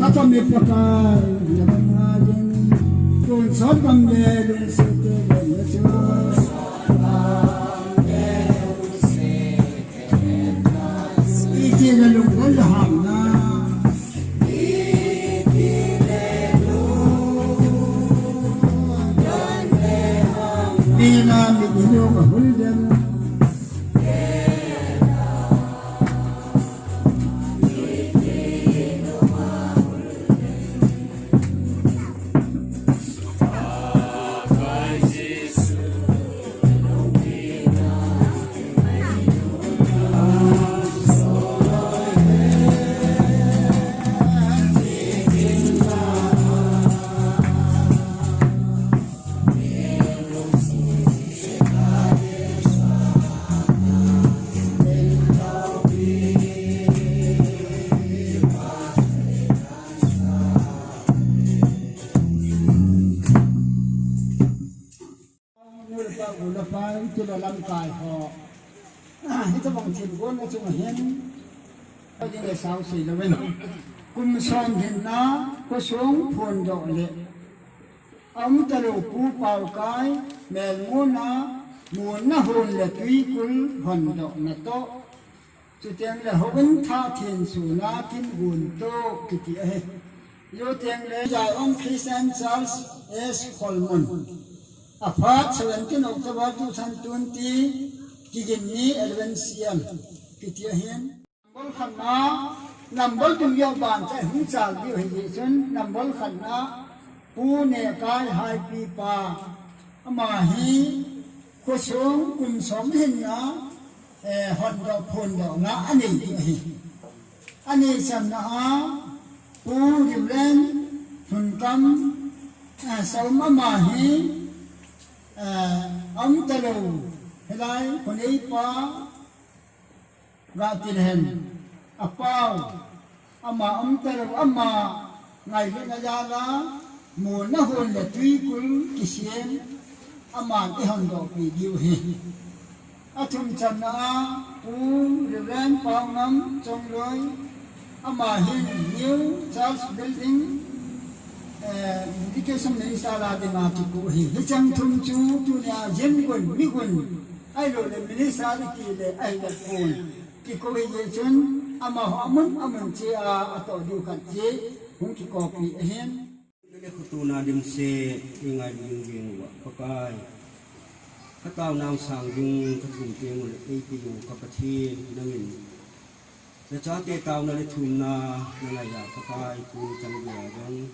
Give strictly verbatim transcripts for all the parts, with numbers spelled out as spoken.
Kachami Pakai, nabang ajin, kun sot bang le lungset te le le chu. Iti na lungkol ham na. Ina mi inu ka hul dem. Nulpa, ulpa, itilo lamkai ho. Hitabang thilgon na chunga hin. Hiding le sao sei louvin. Kum som hinna, khosung phondoh le. Aum talou Pu Paokai, melmuna, muna hon le tuikul hondoh na toh. Chuteng le houin thah thensona kin gon toh kiti ahi. Chuteng le Zion Christian Church S Kholmun. Aphat seventeen October two thousand twenty, kigin ni eleven C M. Kiti ahin. Nambol khatna, nambol thum jong ban cha hung chal diu ahi jeh chun, nambol khatna, Pu Nehkai Haipipa. Ama hi, khosung kum som hinna, eh, hondoh phondohna anei ding ahi. Ani channa a, Pu Reverend Thunkam, eh, Saum ama hi, eh, aum talou, hilai, khoneipa, ga ti le hen, apao, ama aum talou, ama ngailutna jal a, muna hon le tuikul kisem, aman eihondoh pi diu ahi. Athum channa a, Pu Reverend Paongam Chongloi, ama hin New Church Building, eh, Education Minister la dinga kikou ahi. Hicheng thum chu tunia jin gon, mi gon, ahilou le minister iti le ahile pon. Kikou ahi jeh chun, amaho amun, amun cheh a, atoh diu khat cheh, hung kikopi ahin. Nale khotuna dimset, eingailu jing uva, Pakai. Kataonau sang jing, kathum teng u le, eipeh u ka Pathen, nangin. Nachate taona le thumna, nangai a Pakai, tuni chan geiya jong.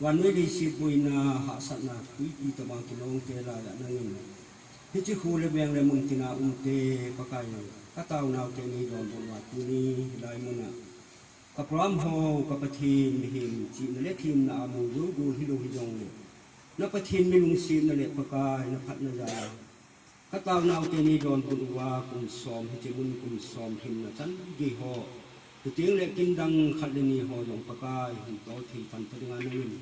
Vannoi leiset boina, hahsatna, twipi tobang kinong te laiya nangin. Hiche kho le veng le mun tina umte, Pakai. Kataonau te neidonbut uva tuni, hilai muna. Ka program ho, ka Pathen mihem chihna le themna a mu jou gol hilou hijongle. Na Pathen mi lungsetna le Pakai na phatna jal a. Kataonau te neidonbut uva kum som hiche mun kum som lhinna chan gei ho. Chuteng le kin dang khat le ni ho jong Pakai hin tol thei pan pa dinga nangin.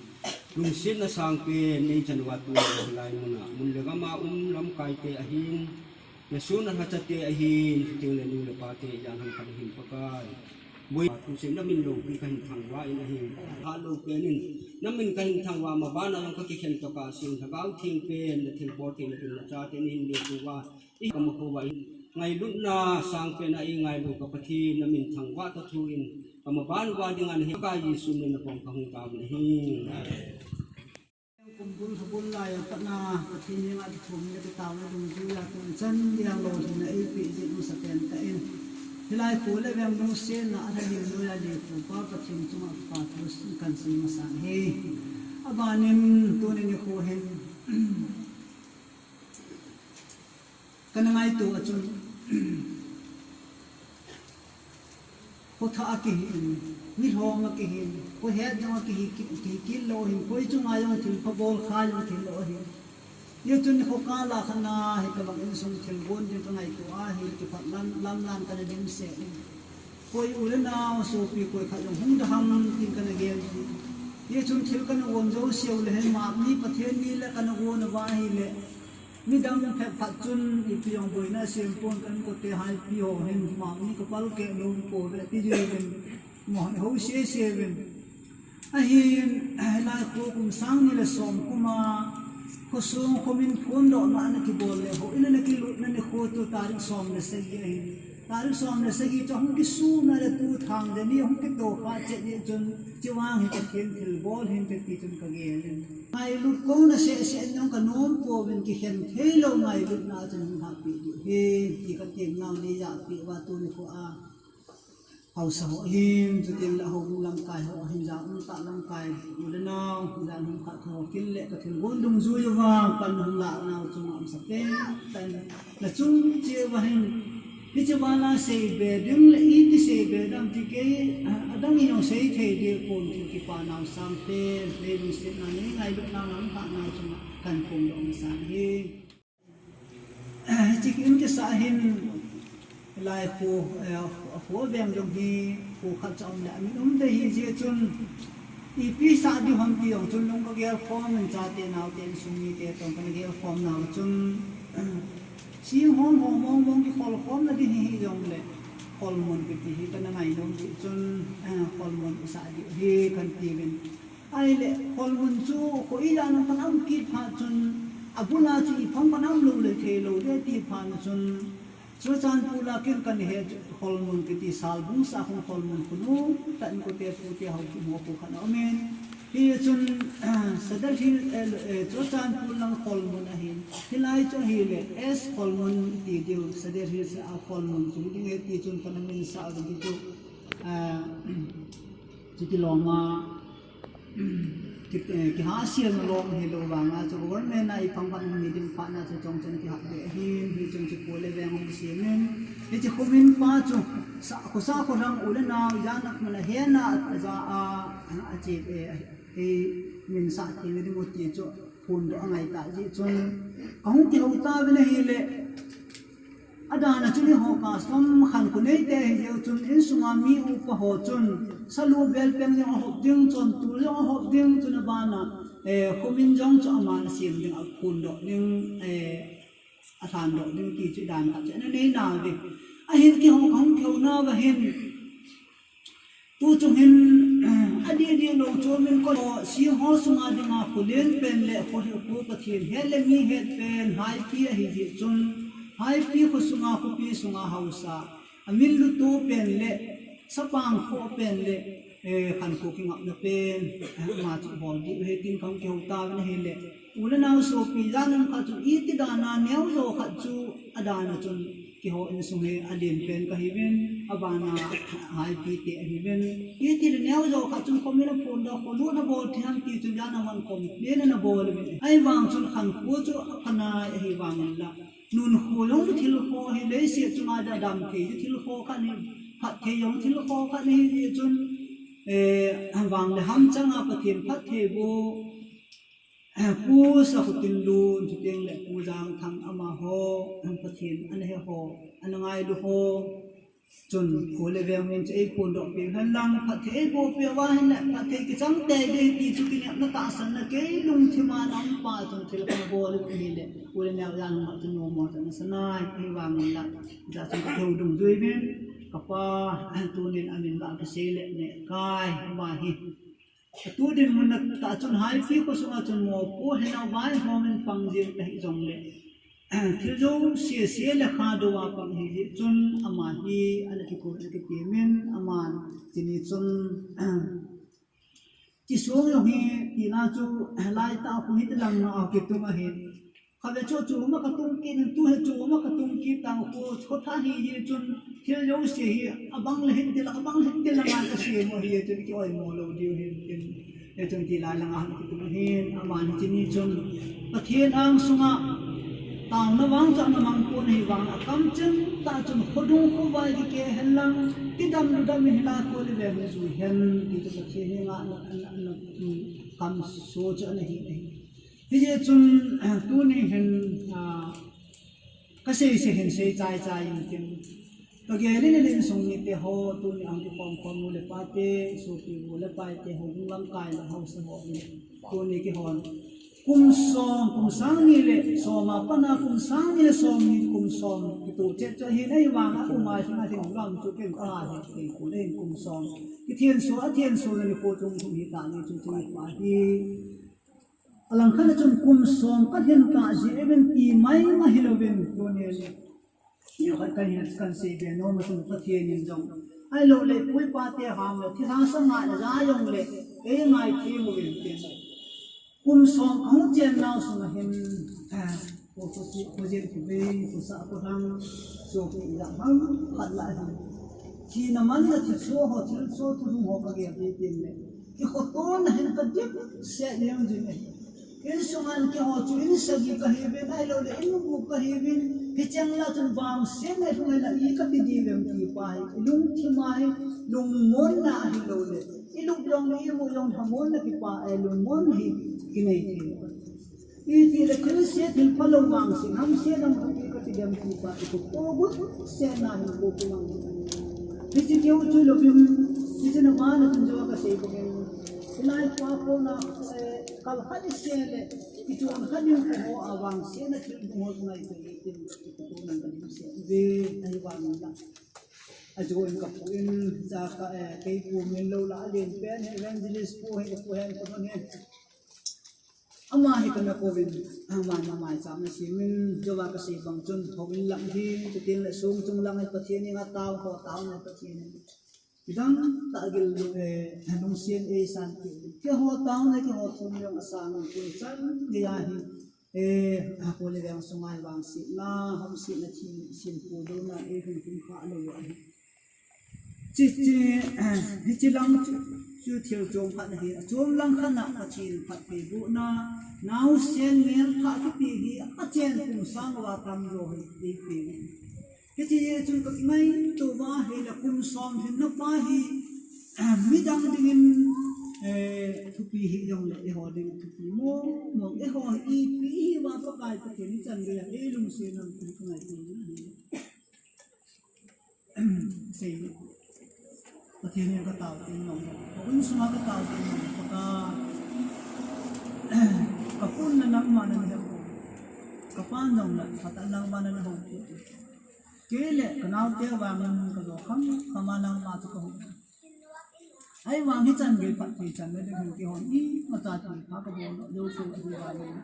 Lungsetna sangpen neichan uva tuni hilai muna. Mun le gam a um lamkai te ahin. Nasun nalhacha te ahin, chuteng le nu le pa te, jan ham khat ahin Pakai. Boi, thusim namin loupi kahin thangvah in ahin. Hat lou pen in, namin kahin thangvah, maban a jong kakikhen tokah sin, Lhagao Theng pen, nathilbol thei, nathil nachate nahin lhung uva, i kamu uva in. Ngailutna sangpen a eingailu ka Pathen, namin thangvah ta thu in, kamaban uva dinga nahin, Pakai Jesu min a pong kahung taovin ahi. Kumbul lhabul laiya patna Pathen henga kithum le kitaona dungjuiya tuchan geiya lolhinna eipeh jeh in masapen tah in. Hilai kho le veng lungsetna a lhalim noiya lekhupa Pathen chunga kipa thu kahin sei masang ahi. Abanin tuni nikho hin Kana ngaito a chun, khothah a kihin, milhom a kihin, khohet jong a kihi, ki, kihi kit lou ahin, koi chunga jong thil pha bol kha jong thil lou ahin. Hichun nikho kah la khat na hi kabang insung thilgon ding kangaito a, hi kiphat lam, lam lam kana dimset in. Koi u le nao sopi koi khat jong hung da ham tin kana gel in. Hichun thil kana gon jouse u le hin map ni Pathen ni le kana gon uva ahile. Midang phabep khat chun ipi jong boina sem pon, ka inkote Haipi ho hin map ni kapal keh nom pouve ti jeh in. Mo ho sese uvin. Ahin, hilai kho kum sang ni le som kum a, khosung khomin phondohna ana kibol le, houin a ana kilutna nikho chu tarik som le sagi ahin. Tarik som le sagi chu ahung kisuna le tu thang le ni ahung kitoh kha chet ni chun, chuvang hi Pathen thilbol hin pe ti chun kagel in. Ngailut kouna sese in jong kanom pouvin, kikhen thei lou ngailutna chun hung hahpeh diu ahi, ti katem nau nei jahpeh uva tuni kho a. Haosa ho hin, chuteng le houin lamkai ho hin, ja um tah lamkai, u le nao, ja um khat ho kin le ka thilgon dungjui uva, pan hung lah nau chunga um sa pen, tan, na chung cheh uva hin, hiche val a seibe ding le iti seibe dam ti kei, adang in jong sei thei ding pon, thil kipa nau sang pen, leilungsetna nei ngailutna nau kha nau chunga kan phong doh masa ahi. Hiche kin kisah hin lai kho, eh, kho veng jong hi kho khat cha um le amin um te hi jeh chun ipi sah diu ham ti jong chun lung kagel khom in, chate naote insung mite toh kana gel khom nau chun sing hom hom mong mong kikhol khomna ding hi, hijong le kholmun kiti hi kana ngainom jeh chun, eh, kholmun isah diu hi kan tiuvin. Ahile, kholmun chu, kho ijat a kana um kit phat chun, abul a chu ipi ham kana um lou le thei lou ding ti phat chun, Churachandpur a kin kana he chu, kholmun kiti Salbung sah khun kholmun khun u, ka inkote pute ho ki mo ko kana um in. Hichun, Sadar Hill, eh, eh, Churachandpur lang kholmun ahin. Hilai chu ahile, S kholmun ti diu, Sadar Hill sah a kholmun chu ding e ti chun kana min sah uvin ti chu, ah, chuti lom a, Ki, eh, kihahsel na lom hilou vang a chu government a ipi ham pan ni ding phat na chu chong chon kihah be ahin, hichun chu kho le veng hung kisem in, hiche khomin pa chu sa, khosa kho rang u le nao, ijat a man a hena aja a, a, ache, eh, eh, min sah thei na ding u ti chu phondoh angai tah jeh chun, kahung kihou tauvin ahile, Adana chun eiho custom khankho neite hi jeh u chun insunga mi upa ho chun salu belpeng jong ahop ding, chontul jong ahop ding, chun abana, eh, khomin jong chu aman asem ding, aphondoh ding, eh, alhandoh ding ti chu dan khat chu ana nei nauve. Ahin kihou, kahung kihou nauva hin, Tu chung hin, adih dih lou chu min ko sing ho sunga dinga kho len pen le kho hi kho Pathen het le mi het pen Haipi ahi jeh chun, Haipi kho sunga, khopi sunga haosa, amin luto pen le, sapang kho pen le, eh, khankho kingapna pen, eh, ama chu bol dih u ahi tin kahung kihou tauvin ahile. U le nao sopi, jan um khat chu iti dan a neo jo khat chu adana chun keiho insung hi alen pen kahiuvin, abana Haipi te ahiuvin. Iti le neo jo khat chun khomin aphondoh, kho lut nabol thei ham ti chun jan a man complain nabol uvin. Ahivang chun khankho chu aphanai ahivang in la. Nunkho jong thil kho ahi, leiset chunga dam thei thil kho khat ahi, phatthei jong thil kho khat ahi ti chun, eh, vang le ham changa Pathen phattheiboh Pu Sakhutinlun, chuteng le Pu Jangthang amaho, Pathen ana he ho, ana ngailu ho, chun kho le veng min chu eiphondoh peh hen lang, phatthei eiboh peh uva ahile, phatthei kichang teitei ti chu kinepna tahsanna kei lungthima ana um pa chun thil kana bol u ahile, u le neo jan hung chu nom mo chu ana sa nai, ahivang in la, hijeh chun ka thou dungjui uvin, kapa, tunin amin ba kisei le Nehkai, ama hi. Atu dinmun a tah chun Haipi kho sunga chun mopo henao vaihom in pang jeng tahih jongle, thil jouse se le khadou a pang ahi jeh chun ama hi ana kikoi, ana kitem in, aman chuni chun, chi song jong hi tina chu lai tah khu hiti lang a kitung ahi. Khatvei chu chu ma katung kit in, tu hi chu ma katung kit tang khu, kho thah hi jeh chun thil jouse hi abang le hiti lang, abang le hiti lang a kasem u ahi jeh chun ki-oimo lou diu ahi tin. Hichun ti lai lang a kitung ahin, aman chuni chun Pathen angsunga taona vang chu ana mang pon ahivang a, kamcheng tah chun khodung khovai kikeh hen lang, kidam ludam in hilai kho le veng hi jui hen ti chu Pathen henga ana, ana, ana, ana, kamso chu ana hi ahi. Hijeh chun tuni hin, ah, kasei sei hin sei chai chai intin. Kagel in insung mite ho, tuni a hung kikhom khom nu le pate, sopi nu le pate, houbung lamkai le haosa ho in. Tuni kihon. Kum som, kum sang ni le som a pat a kum sang ni le som ni, kum som kitoh chet chet hi nei vang a kum a hi na thing vang chu ken ka ha hi, kum le kum som. Kithenso, athenso na ni ko chung chung hi ta ni chu chung pa hi. Alangkhat a chun kum som ka lhin ta ji evin ti mai ma hi louvin tuni. Ni khat kan hin kan sei be nom a chun Pathen in jong. Ahilou le pu pa te ham le thilha sa ngai na ja jong le. Ei ngai thei uvin tin. Kum som ka hung chen nau sung a hin. Eh, ko ko si, ko jen ko be, ko sa ko hang. So ki ya hang, khat la hin. Thina man na thilsoh ho, thilsoh thu ho ka gel ding tin le. Kihotona hin ka dip seh jeng jing ahi. Insung a kihou chu in sagi kahiuvin, ahilou le in gup kahiuvin, hicheng la chun vangsetna lhung hela i kati diu vem ti pa hi, i lungthim a hi, lungmonna ahilou le, i lung jong le i mu jong lhamonna kipa e lungmon hi kinei thei. Iti le thilse thil phalou vangse, hamse lam kati kati dem ti pa, i kut to gut se na hin ko kumang. Hiche keu chu louvin, hiche na vana chun jo kasei bangin. Hilai pa kona, eh, kal khat i se le, kichon khat ding kaho a vangse na thil ding ho ngai ko i tin, kut to nang kan se. Ve, ahi vang la. Ajo in kapu in, ja ka, eh, kei pu min lou la, alen pen, evangelist pu he, pu hen, pu hen. Ama hi kana kouvin, ama na maicham na simin, jouva kasei bang chun, houin lang hi, chutin le sung chung lang hi Pathen in atao, ho tao na Pathen in. Kidang tah gil, eh, lungsen eisan ti. Keiho tao na, keiho thum jong asang kun chan geiya hi. Eh, a ko le veng sunga vangsetna, hamsetna thi, sin pu dona, eh, hun kun kha lou ahi. Chi, chi, eh, hiche lang chu, chu thil chom khat ahi. Achom lang khat na Pathen phattheibohna, naosen melthah kiti hi, achen kum sang uva tamjo hi, eipe. Hiche chun ka kingaito uva, hila kum som lhinna pa hi, eh, midang dingin, eh, thupi hi jong le, eiho ding thupi mong mong, eiho hi ipi hi uva Pakai Pathen ichan geiya, eilungset nam thu kangaito uva hi. Sei, Pathen in katao teng jong, ka insunga katao teng jong, ka, kapu'n nangma nahe, kapa'n jong la, phatah nangma nahe. Kei le kanaote vangin kajo kham kham a nangma chu kahou. Ahivang hichan gei phatthei channa ding hin keihon imacha thilpha kabol lou chu ahi vangin.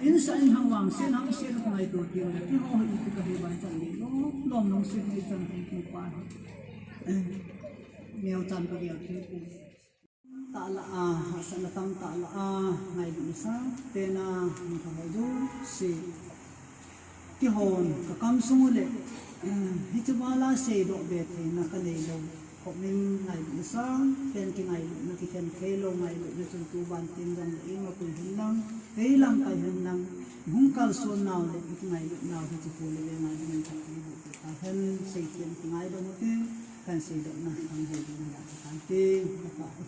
Insung in hang vangsetna, vangsetna kangaito teng le, keiho hi ipi kahi uva hichan gei lom lom lungset in ichan thei ti pa hi. Neocha kagel thei ti. Tah la a, hahsatna tamtah la a, ngailutna sangpen a, hung kahoi jouse. Keihon, kakam sung u le, eh, hiche val a seidoh be theina kanei lou. Khopmin ngailutna sangpen kingailutna, kikhen thei lou ngailutna chun tuban tin jong le ima pui hen lang, ei lamkai hen lang, hung kalson nau le, kingailutna u hiche pu le le ngailutna thei lou. Kahin seithem kingaidam ute, kahin seidohna, kahin heidohna, kahin te, kahin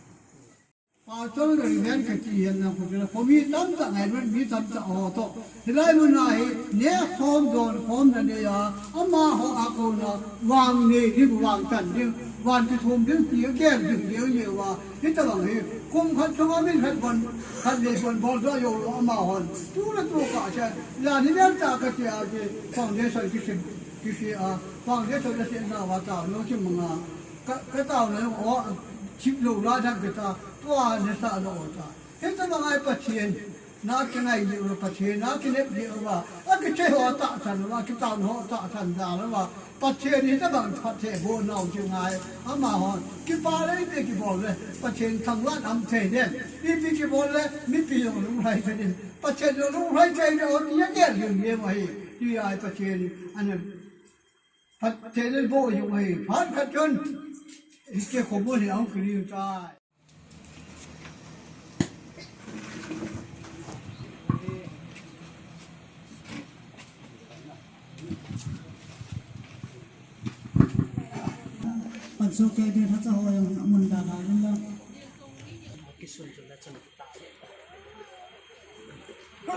Pastor Reverend kati hihen lang kho chula, kho mi tamtah ngailut, mi tamtah ho toh. Hilai mun a hi, neh khom, don khom na nei a, amaho a kona, vang nei ding, vang chan ding, van kithum ding, ti a gel ding, ding, ding uva. Hitabang hi, kum khat chunga min khat bon, khat le bon bol doh jou lou amahon. Tu le tu kah cha, la ni len ta kati a ki, foundation kisim, kisi a, foundation la sem na uva ta, no ki manga. Ka, ka taona jong, o, thip lou la dang kita, tua nasa lou ta. Hitabang a hi Pathen, na kingai lou, Pathen, na kinep lou va. Akiche ho tahsan uva, kitaona ho tahsan da lou va. Pathen hitabang phattheiboh nau kingai, amahon. Kipa le ipi kibol le, Pathen thangvah in um thei dem. Ipi kibol le, mipi jong lunglhai thei dem. Pathen jong lunglhai thei dem, o ti a gel jing jeng ahi. Ti a hi Pathen, ana Pathen in boh jing u ahi, phat khat chun, hiche khomun hi ahung kiring tai. Panso ke de tha cha ho jong amun da la jong la. Kisun chu la chan ta le. Kum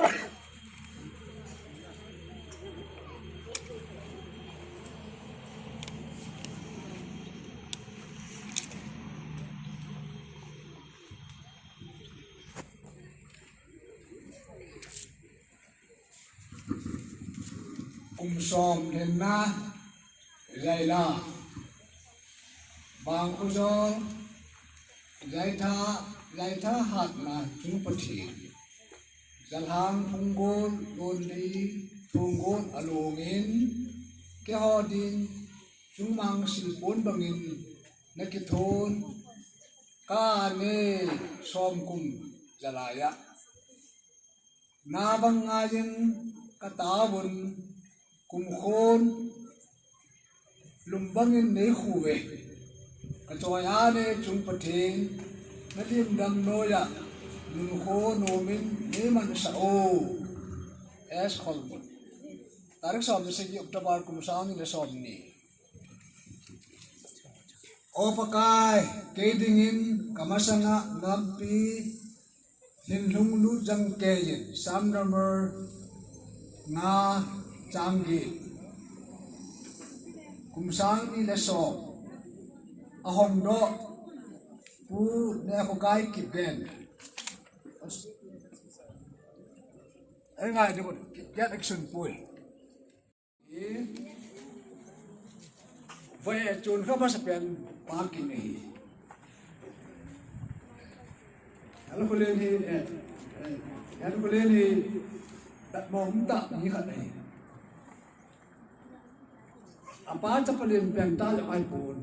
som lhinna, Jaila, Bangkujol, Jaitha, Jaitha hatna chung Pathen, Jalhang phunggol, lonli phunggol alongin, keiho din chungmang silpon bangin nakithon, kane som kum jalaiya. Nabang ngaiyin kataovun kumkhon lumbangin neikhuve. Kachoi-a ne chung Pathen, nalimdam noiya nunkho nomin neimansah o. S Kholmun. Tarik som le sagi October kum sang ni le som ni. O Pakai, kei dingin kamasanga nampi Hinlhung lut jang keiyin, Psalm number nga chang get. Kum sang ni le som. Ahongdoh Pu Nekhokai Kipgen. Ei ngai ding, Kipgen action pui. Vai chun kha masa pen pa kin ahi. Al khulen hi, eh, eh, al khulen hi, tat mo um ta ni khat ahi. Apa chapa len pen ta le ai pon.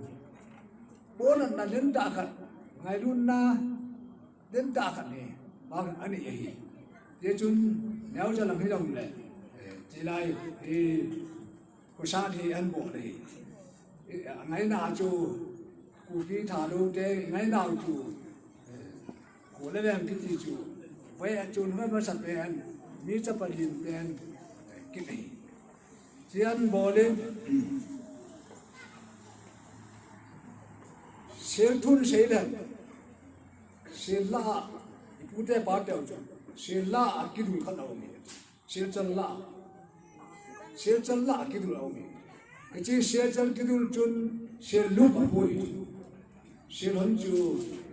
Pon na len ta khat, ngailutna len ta khat ni, pa khat ani ahi. Ye chun, neo ja lang hi long le, eh, chilai, eh, Khosat hi an bol ahi. Ngaina chu Kuki Thadou te ngaina chu, eh, Kho le Veng kiti chu vai a chun vai masa pen, mi chapa len pen, eh, kiti. Chian bolin sel thun seilen, sel la, ipute pa teu chu, sel la a kidul khat a um e. Selchal la. Selchal la kidul a um e. Hiche selchal kidul chun sel lup apoi. Sel hon chu,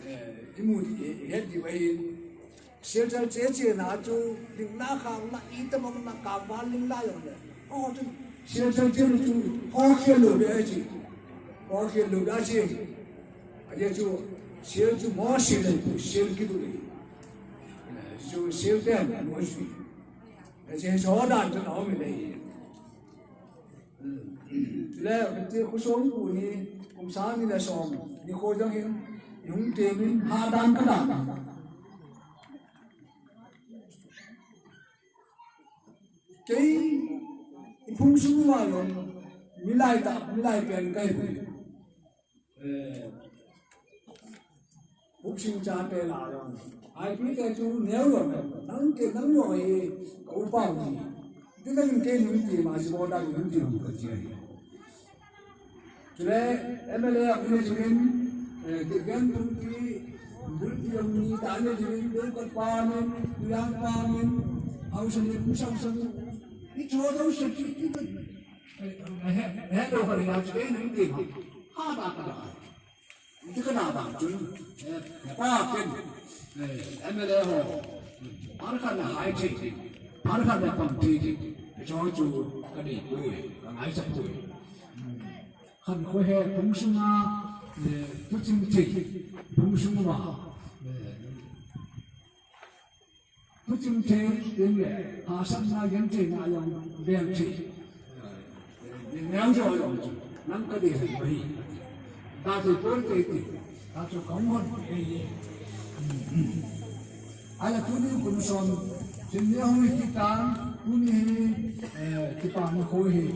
eh, imu di, eh, ihet diu ahin. Selchal che chena chu, lingla khangla, itabang la, kangval lingla jong le. O chu, selchal che chu, ho khel lou be ahi. Ho khel lou be ahi. Ajeh chu, sel chu mo sel le, sel kidul le. Eh, chu sel pen, mo sui. Hiche hi sodan chu a um e. Chule, hiche khosung pu ni, kum sang ni le som, nikho jong hin, ihung temin, hadan kadan. Kei, iphung sung uva jong, milai ta, milai pen kahi. Eh, boxing chate la jong. Ipi te chu neo jong, nang ke nang jong e, ka upa ni. Ti nang ke nung ti ma si bo da nung ti nung ka ti ai. Chule, M L A a kune jingin, eh, Kipgen Thungpi, Bulpi jong ni ta ne jingin, Dongkot pa min, Kuyang pa min, Haosa ni, Kusang sang, ni cho dong sa ki, ki, eh, eh, eh, do ka ri ya, ke nung ti ma. Ha ba ka da. Ti kana bang chun, eh, pa ken, eh, M L A ho, par khat na hai thei, par khat na pang thei, cho chu ka dei poi, ka ngaisah poi. Khankho he phung sunga, eh, thuching thei, phung sunga, eh, Thuching thei, tin le, hahsatna gentheina jong bel thei. Neo jo jong chu, nang ka dei thei ahi. Ta chu pon thei ti, ta chu kahung hon thei ahi. Ahile tuni kum som, tin le hung hi kitan, tuni hi, eh, kipa nikho hi.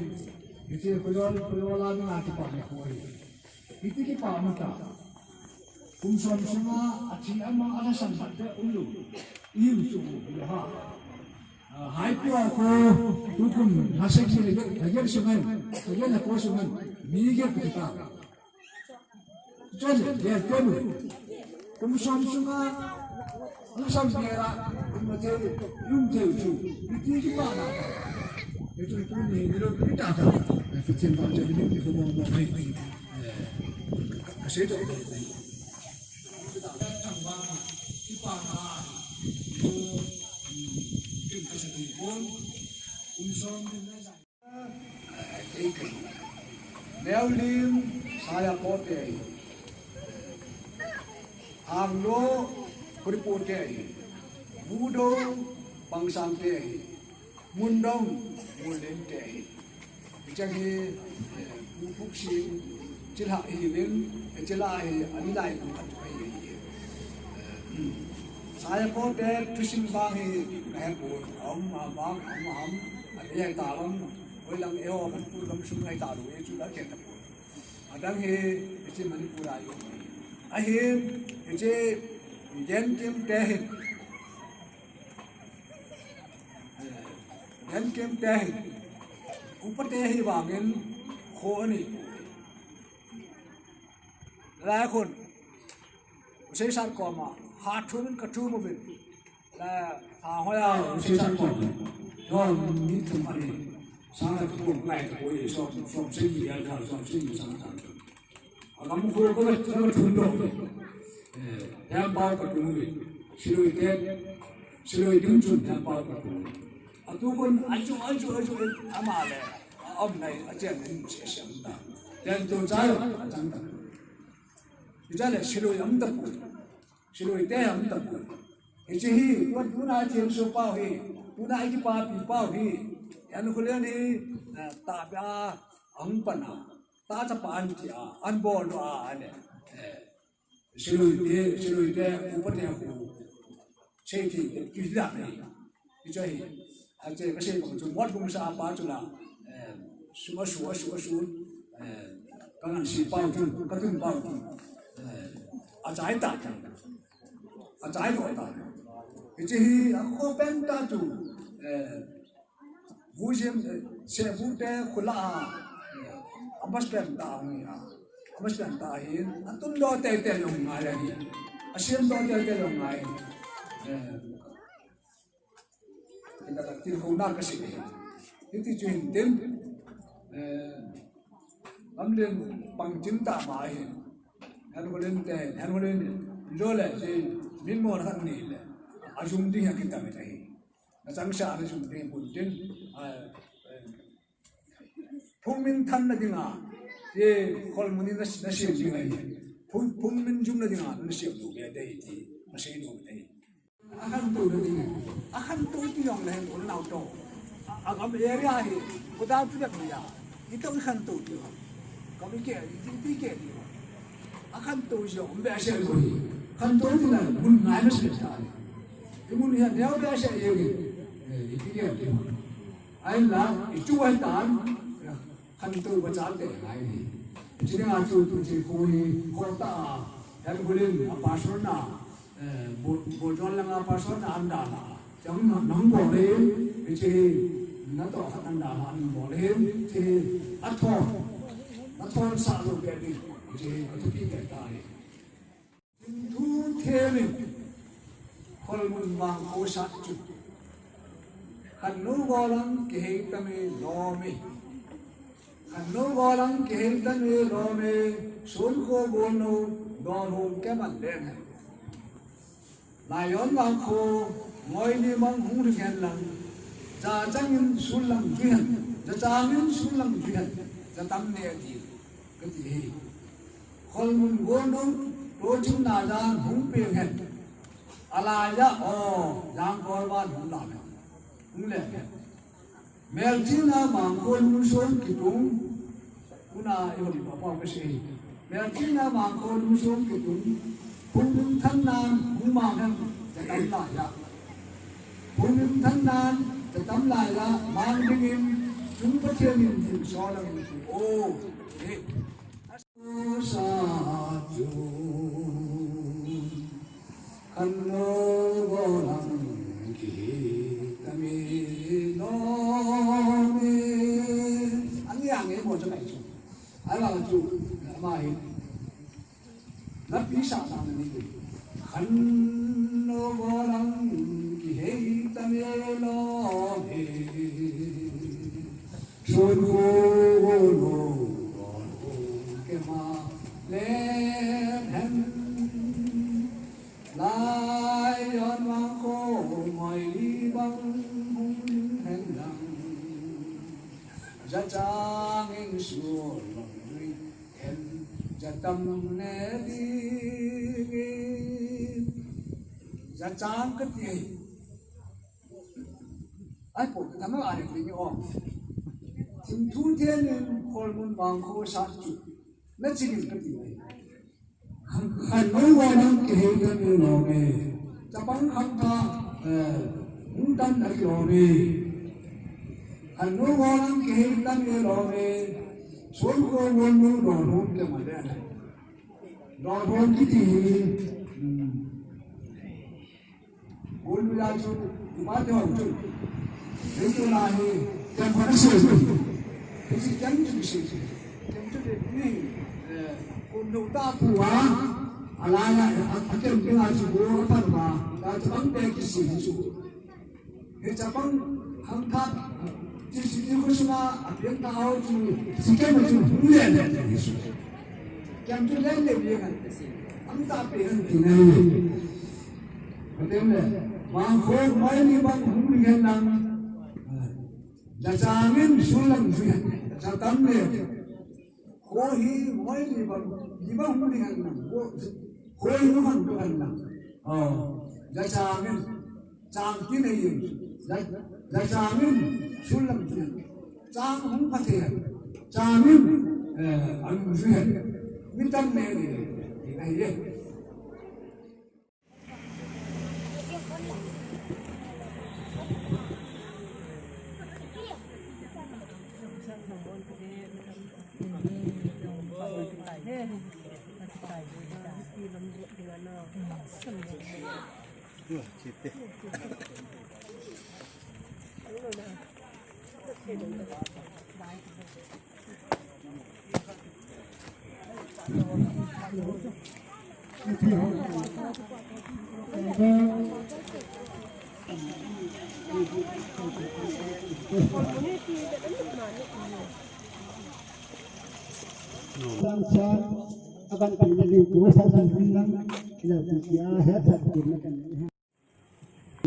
Hiche Kholjol, Kholjol a dinga kipa nikho hi. Iti kipa um ta. Kum som sunga athi ama alhasan khat te um lou. Ihiu chu u ha. Ah, hai pua ko tukum lhasagi le, lhagel sungan, lhagel lhako sungan, mi gel kita. Chule, gel tenu. Kum som sunga Lusam kela, um thei, um thei chu, iti kipana. Itu itu ni, ni lo kita ta. Pathen pachat ni, ni ko mong mong ni. Kasei to. Neolim, Sayapote. Anglo, Kuripote. Vudo, Pangsangte. Mundong, Mulente. Hiche hi, eh, pu-, puksi, chilha hi len, eh, chilha hi, anilai pu khat chu ahi. Eh, hmm. Sayapote, thusim vang hi, kahe pon, aum, avang, aum, aum, ahi ta lam, hoilang eiho, Manipur gamsung ahi talou, eh, chu la khe tapon. Adang hi, hiche Manipur a um. Ahin, hiche, Genkim te hin. Genkim te hin, upate hi vangin kho ani. Lai khun, Usei Sar koma, ha thum in ka thum uvin. La, ha hoya Usei Sar koma. Yo, ni thum ani. Sanga thum ngai ka koi, som, som sei ni ya ka, som sei ni sang ka. Agam ko ko ko thun do. Eh, hempao ka tung uve. Siloi te, siloi ding chun hempao ka tung uve. Atu kon aju, aju, aju, ama le. Aum nai, achen ni se se ta. Ten to cha yo, achang ta. Ija le siloi am ta pu. Siloi te am ta pu. Hiche hi, tun, tuna thiem so pau hi. Tuna iki pa pi pau hi. Yan ko len hi, eh, ta pa ang pana. Ta chapa an tia, an bol a, ane. Eh, siloi te, siloi te, upate hu. Sei ti, ti da ni. Hiche hi. Ache, kasei bang chu, mot bung sa pa chu la. Eh, su, su, su, su. Eh, ka ngan si pau chu, ka tun pau chu. Eh, achai ta. Achai lo ta. Hiche hi, akho pen ta chu. Eh, Vujim, eh, se vute khula a, eh, amas pen ta hung a. Amas pen ta hin, atun do te te long ngai a hi. Asem do te te long ngai. Eh, ina ka tin khona ka si. Hiti chu hin tin. Eh, lam len pang chin ta ma hin. Han holen te, han holen. Lo le, si, min mo han ni le. Ajum ding ha kita me ta hi. Na chang sa na sum ding bun tin, a, eh, phung min than na dinga, ye khol muni na, na siam ding ahi. Phung, phung min jum na dinga, na siam du be dei ti, na sei du dei. A khan to na ding, a khan to ti yong na hen, ol nau to. A, a, a area hi, ko da tu dak ya. Ito i khan to ti. Ka mi ke, i ti ke ti. A khan to jo, um be a se ko hi. Khan to ti na, mun ngai na se ta. Ki mun ya, ya be a se ye ni. Eh, i ti ke ti. Ai la, i chu ai tan. Khan to ba cha te ngai ni. Chi nga chu tu chi ko hi, ko ta. Ya ko lin, a pa so na. Eh, bo, bo jon langa person na anda la. Chang na nang bo le, che, na to khat anda la nang bo le, che, a thon. Na thon sa lo be ni, che, a thu pi te ta le. Thu the ni, khol mun mang ko sa chu. Khan nu go lang ki hei ta mi lo mi. Khan nu go lang ki hei ta mi lo mi. Sun ko go nu, don hon ke man le ni. Lion vangkho, ngoi ni mang hung ring hen lang, ja changin sul lang jui hen, ja changin sul lang jui hen, ja tam ne a ti, ka ti hi. Kholmun gon dong, to chim na jan hung peng hen. A lai a, o, jang kol van hung la hen. Hung le hen. Melchina mangkho lungson kitung, kuna ihon pa pa ka sei. Melchina mangkho lungson kitung, phung than nan hung mang hen, ja tam lai a. Phung than nan, ja tam lai a, mang dingin, chung Pathen in tin so lang tu. O, eh. Sa chu khan nu go lang ki ta mi lo mi. Ang yang e mo chu kai chu. Ai ba chu ma hi. Na pi sa na ni. Khan nu go lang Jachang in sul lam nui hen, jatam ne ding in. Jachang kati. Ai po, tama ani kini o. Thimthu thenin kholmun bang kho sa chu. Na chilin kati. Khannou ho nang kihei tan e lom e. Chapang khangthah, eh, hung tan a kilom e. Khannou ho nang kihei tan e lom e. Soikho Golnu Dolhom kema le. Dolhom kiti hi. Hmm. Golnu la chu, ipa te ho chu. Hei chu la hi, kem pha na se chu. Hei chu kem chu se chu. Kem chu le ni, eh, Golnu ta pu a, a la ya, a, a kem ke la chu go a pha ma, la chu bang te ki se chu. Hei chapang khangthah, ti si ti ko suna, a piang ta ho chu, si kem chu, hu le le, Jesu. Kem chu le le, le le. Ang ta pe ang ti na ni. Atem le, bang kho mai ni bang hung ni hen lang. Jachang in sul lam ju hen. Jatam le. Kho hi moi li bang, li bang hung ding hen lang. Kho, kho hi hung hung ding hen lang. Oh, jachang in, chang tin hi yin. Ja, jachang in, sul lam tin. Chang hung pha the. Chang in, eh, an ju hen. Mi tam ne ni. Ai ye.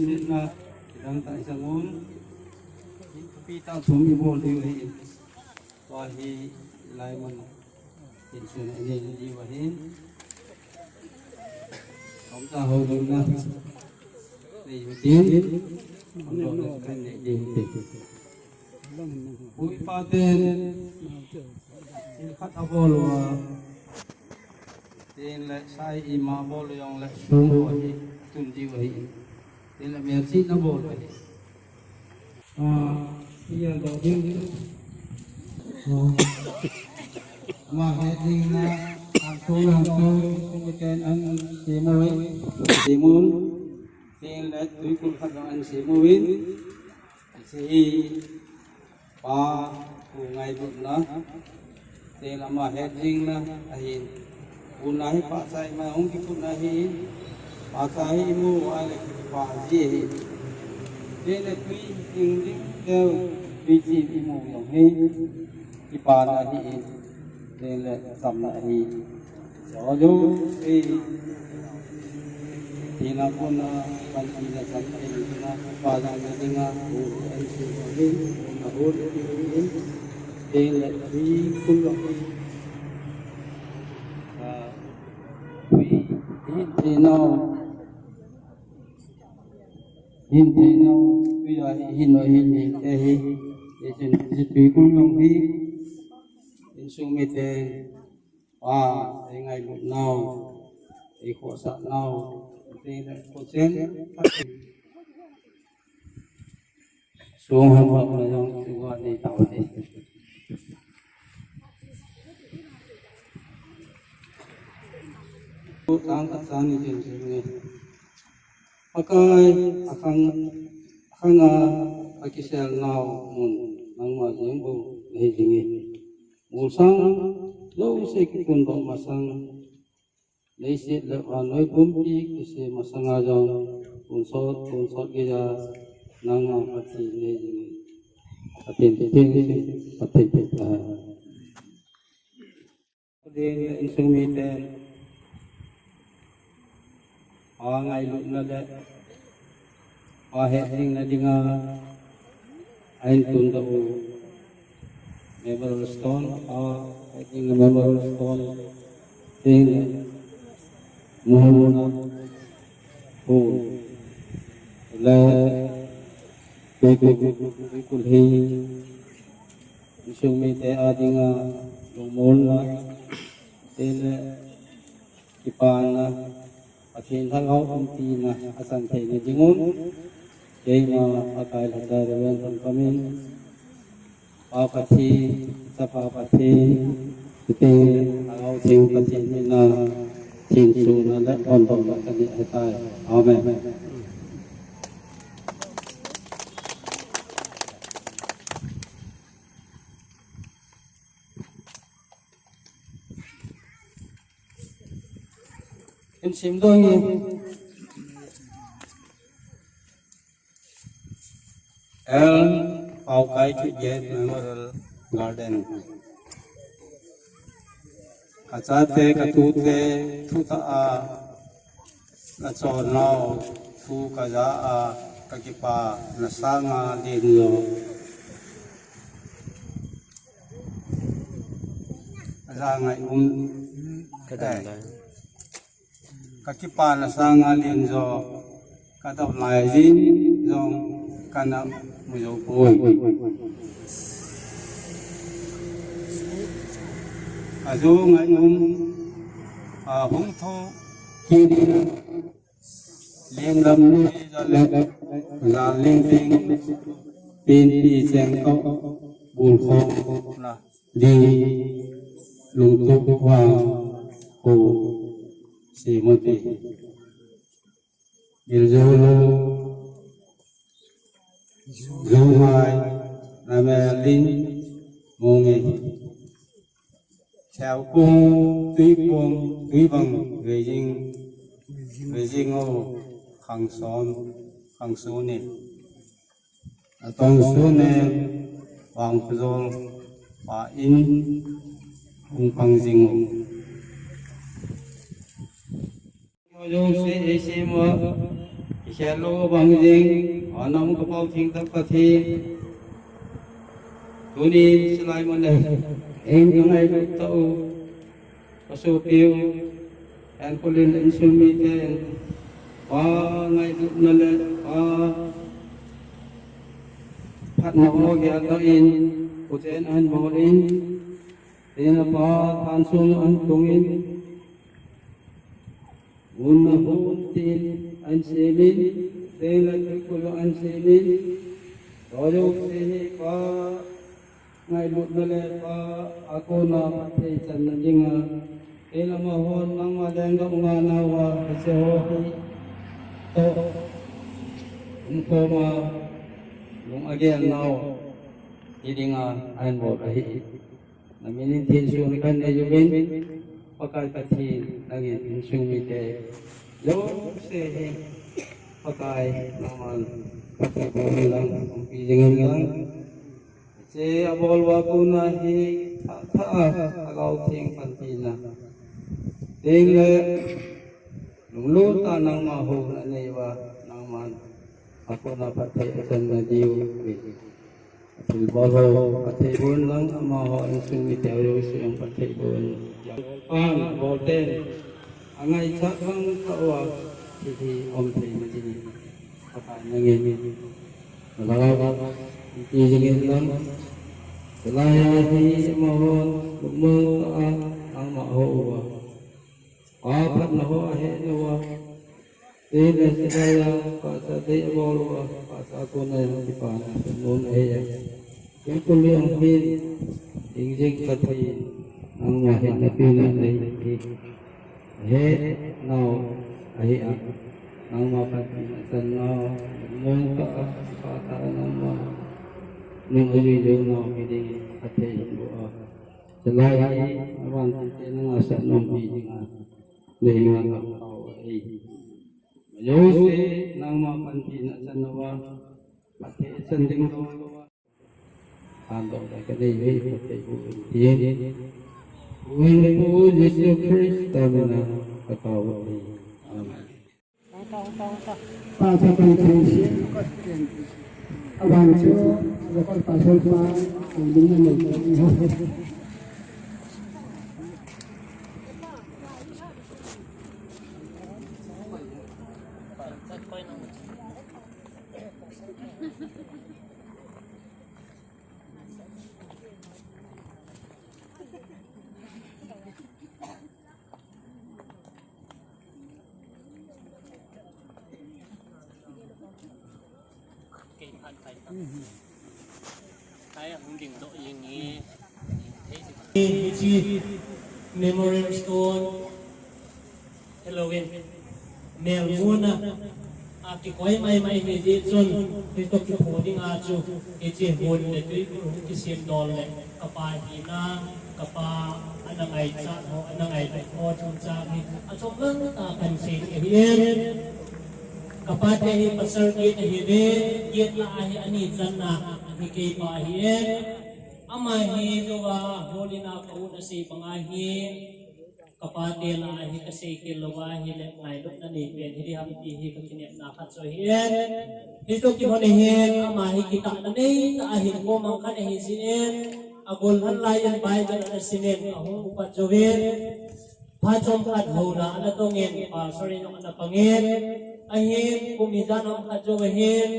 Setna, kidang tah i sang un. Pi tah thum i bol diu ahi. Tua hi lai mun in sun i nei diu ahi. Hom ta ho ding na. Nei hu ti. Hom dong na kan nei diu ti. Pu i pa ten thil khat a bol uva, tin le sa i ma bol u jong le sum ho hi tun diu ahi. Tin le melchihna bol u ahi. Ah, iya do ding. Ah, ama het ding na, ang tu lang tu, tu ken ang timun, timun, tin le tuikul khat jong ang timun. Hiche hi pa pu ngailutna, te lama het jingna ahin. Pu na hi pahcha ima hung kiputna ahin. Pahcha hi imu uva le kipah ji ahi. Te le tui hing ding teu, tui chim imu jong hi kipana ahin. Te le chamna ahi. Tina puna kan tina kan tina pa jang na dinga hu en si ho hin na hu ti hin. Tin le tui kul lo hin. Tui hin tina. Hin tina. Tui a hin no hin ni te hi. Tin le tui kul lo hin. Insung mite. Pa, ei ngailut nau, ei khohsah nau, te le khochen, song ham ham na jong, tua nei tau te. Tang khat cha ni chen chen ni. Pakai, akhang, akhang a, akisel nau mun, nangma jeng bou, nahi jing e. Molsang jouse kitundoh masang, leiset le vannoi pumpi kisem masanga jong, tonsot, tonsot geiya, nangma Pathen nei jing e. Pathen, Pathen, Pathen, Pathen. Din le insung miten, pa ngailutna le, pa hetjingna dinga, ahin tundoh u. Memorial Stone, a, I think Memorial Stone, thing, Muhuna, Pu, le, Kuikul, Kuikul hi, insung mite a dinga, lungmonna, tile, kipana, Pathen lhagao umtina, achan theina dingun, keima Pakai lhata Reverend Thangkamin, Pa Pathen, Chapa Pathen, Chuteng, Lhagao Theng Pathen mina, thenchuna le hondohna kanei ahitai. Amen. Insim dong e. L. Paokai Kipgen Memorial Garden. Kachate, katute, thutah a, nachonnau, thu kaja a, kakipana sanga lenjo. Kaja ngai um. Kadam lai. Kakipana sanga lenjo, kadam lai jin jong kana mu jou poi. Kaju ngai um, ahung tho kini, lenglam ni jale, jaleng ting, pinpi cheng ko, bul kho na. Di lungtup vang ko se mati. Gilzolo, Zomai, Ramelin, Monge. Chao kung, tui kung, tui bang, Beijing, Beijing o, Khangson, Khangsone. Atong sune, Vangphujol, pa in, hung pang jing u. Jong se, ei se ma, i se lo bang jing, anam ka pau thing tak ka thi. Tuni silai man le, ei ka ngai ta u. Kasopiu, Enkolin insung miten, Pa ngailutna le, Pa phatna ho geldoh in, kuten ahin bol in, tena Pa thansung ahin tung in, munna hon tin ahin sem in, tena Kuikul ahin sem in, royal se hi Pa ngailutna le Pa a kona phatthei channa dinga, keima hon nangma lenggam nga nauva, hiche ho hi toh umkhoma lung agel nau hi dinga ahin bol ahi. Na min in thensun kanei uvin, Pakai Pathen, nangin insung mite jouse hi Pakai nangman phatthei boh in lang, umpi jing in lang. Hiche abol uva kona hi thah thah a Lhagao Theng panpina, teng le lunglut a nangma houna anei uva, nangman a kona phatthei achan nadiu ve. Athilbol ho phatthei boh in lang, amaho insung mite jouse jong phatthei boh in. Pan bol ten angaichat vang tah uva, hiche hi um thei nading in Pakai nangin Lhagao umpi jing in lang. Hilai a hi amahon lungmong tah a nangma hou uva, Pa phatna ho ahet nauva, tena hilai a pachat dei abol uva, pachat a kona jong kipana ahin mun ahi a. Kuikul jong hin, hingjing Pathen, nangma hetna pina nei hi ahet nau ahi a, nangma panpina achan nau, lungmong tah a, phatah a nangma nung ajui jou nau hiding in phatthei hin boh a. Hilai hi, avantil te nanga sah nompi dinga, nahinga kakhao ahi. Jouse, nangma panpina achan nauva, phatthei achan ding louva, handohna kanei uve, phatthei boh in tin, Pu Jesu Christa mina katao uve. Amen. Pastor Paul Chengsi, aban chu, Local pastor pa, ang din na may. Hiche Memorial Stone, Halloween, melmuna, akikoi maimai hi jeh chun, hiche kipho dinga chu, hiche hon le tui kul hung kisem dol le, kapa hina, kapa ana ngaichat ho, ana ngaichat ho, chungchang hi, achom lang tah a kahin sei ahi. Kapa te hi pasal kit ahiuve, kit lah a hi ani channa, hi keipa ahi. Ama hi jouva, hol in a ka u na sei banga hi, kapa te lah a hi kasei khel louva ahile, ngailutna nei pen hi diham ti hi kakinepna khat chu ahi. Hichu kihon ahin, ama hi kitahna neitah a hinkho mang khat ahi jeh in, agol lhan lai in Bible ana sim in, ahung upat jouvin, phat chomkhat houna ana tongin, pastor in jong ana pangin, ahin, kum ijat ham khat jou ahin,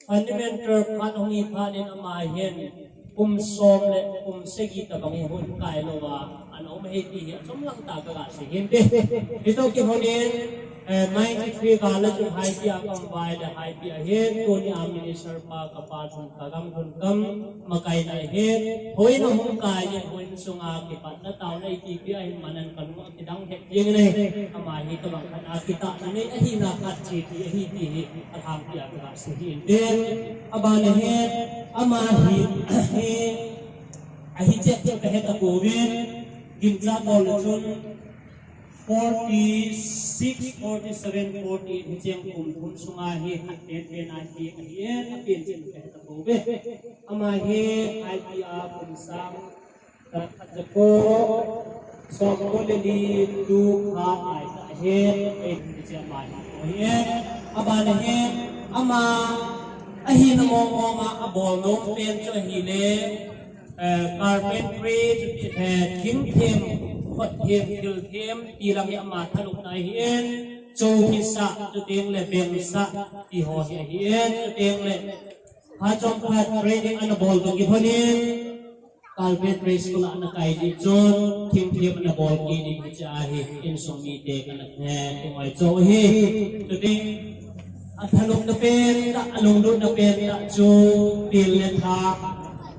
fundamental phat hung hi phat in ama hin, kum som le kum sagi tobang hi hon kai louva ana um ahi ti hi achom lang tah a kaga sei ahin te. Hichu kihon in, eh, ninety-three gal a chun Haipi a kaum vai le Haipi a hin, tuni a minister pa kapa chun kagam lhun gam makai na ahin, houin a hung kai in, houin sunga kipatna taona eitipi ahin, manan kanung a kidang het jeng in ahi, ama hi tobang khat a kitahna nei ahina khat chu ti ahi ti hi alhangpi a kaga sei ahin te. Aban a hin, ama hi, hi, ahi chet chu kahe tapouvin, ginchat bol le chun, forty-six, forty-seven, forty-eight hicheng kum thum sunga hi khat pen pen a hi ahi e, apen chen kahe tapouve. Ama hi Haipi a kum sang khat jako, somko le li tu kha lai ta ahi, apen chen ama hi ahi e. Aban a hin, ama ahina mong mong a abol nom pen chu ahile, eh, carpentry, eh, thingthem, khotthem, thilthem, ti lang hi ama thalupna ahin, chou hisah, chuteng le beng sah, ti ho hi ahin, chuteng le, phat chomkhat training ana bol toh kihon in, carpentry school a ana kai jeh chun, thingthem ana bol kit in hiche a hi, insung mite kana, eh, kingoicha u ahi. Chuteng, athalupna pen tah, alunglutna pen tah chu, pil le thang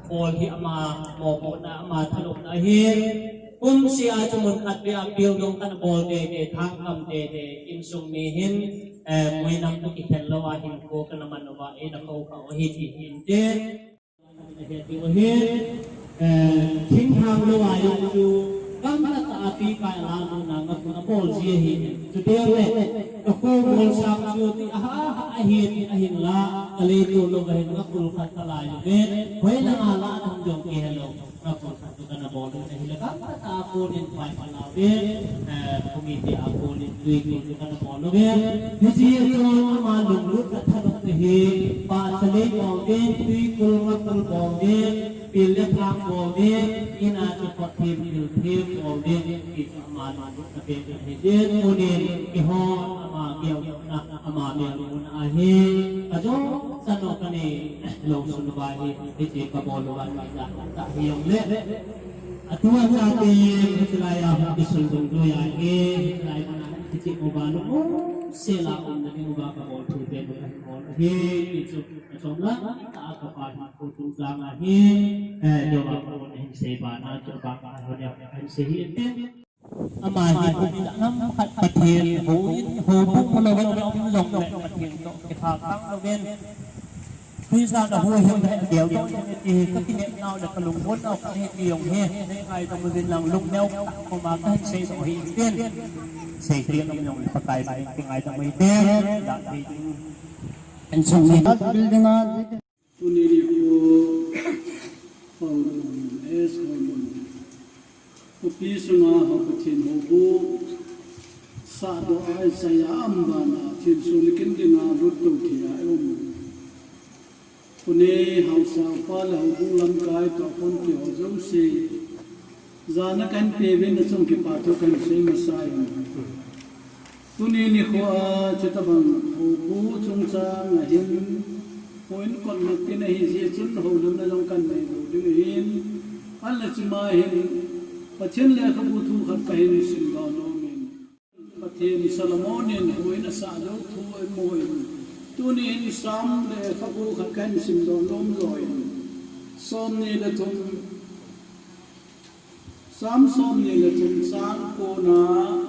bol hi ama mopohna, ama thalupna ahin. Kumseh a chu mun khat beh a pil dong kana bol teitei, thang kam teitei, insung mi hin, eh, muinam toh kikhen lou a hinkho kana man uva, eina khoukhah u ahi ti hin tin. Ahi ti u ahin, eh, thingthang lou a jong chu, gamla tah a twikai a la lona ngakul abol ji ahi. Chuteng le, kakho bol sang chu ti aha, aha, ahin, ahinla, kaleito lou ahin ngakul khat kalai uve, hoilanga la ding jong kihelou, ngakul khat chu kana bol u ahile, gamla tah a konin pai pala uve, eh, committee a konin twikul chu kana bol uve. Hiche a chun ama lunglut a thalupna hi, pahcha lei bol ding, twikul ngakul bol ding, pil le thang bol ding, in a chu khotthem, thilthem bol ding, ti chu ama lunglut na pen ahi. Tin, tunin, keiho, ama kihouna, ama melmuna ahi, kajou chan u kanei lou sun uva hi, hiche kabol uva hi, ja, tah hijongle. Atua chate, hiche lai a hung kisul dungjuiya hi, hiche lai mana, hiche uva lungmong sela umna ding uva kabol thu te, kabol hi, ti chu, achom lang tah a kapa hi, ko chungchang a hi, eh, jouva kabol hin sei bana, chu bang a, ho ne, hin sei hi tin. Ama hi, nam khat Pathen, houin, houbung lou in, um jong le Pathen toh, kikhah tang lou in. Christa na huhhing le gel doh jeng e ti hi kakinepnau le kalungmonnau khat ahi ti jong hi nei ngaidam uvin lang lungneo tah koma kahin seidoh ahi tin. Seikhen um jong le Pakai min in kingaidam u hite. Dah thei ding. Insung mi building a. Tuni nikho Paulun S. Paulun. Khopi sunga Pathen houbung sahdoh a isei a um bana, thinsun kin dinga luttou thei a i um. Tuni haosa upa le houbung lamkai tohkhompi ho jouse, jana kahin peuvin achung kipa thu kahin sei masa in. Tuni nikho a chutabang houbu chungchang a hin, houin kotna tin ahi jeh chun houlimna jong kahin nei lou ding ahin, ahinla chuma hin Pathen lekhabu thu khat kahin simdoh nomin. Pathen Solomon in houin asah jou thu imu in, tuni hin Sam lekhabu khat kahin simdoh nom jouvin, somni le thum, Sam somni le thum chang kona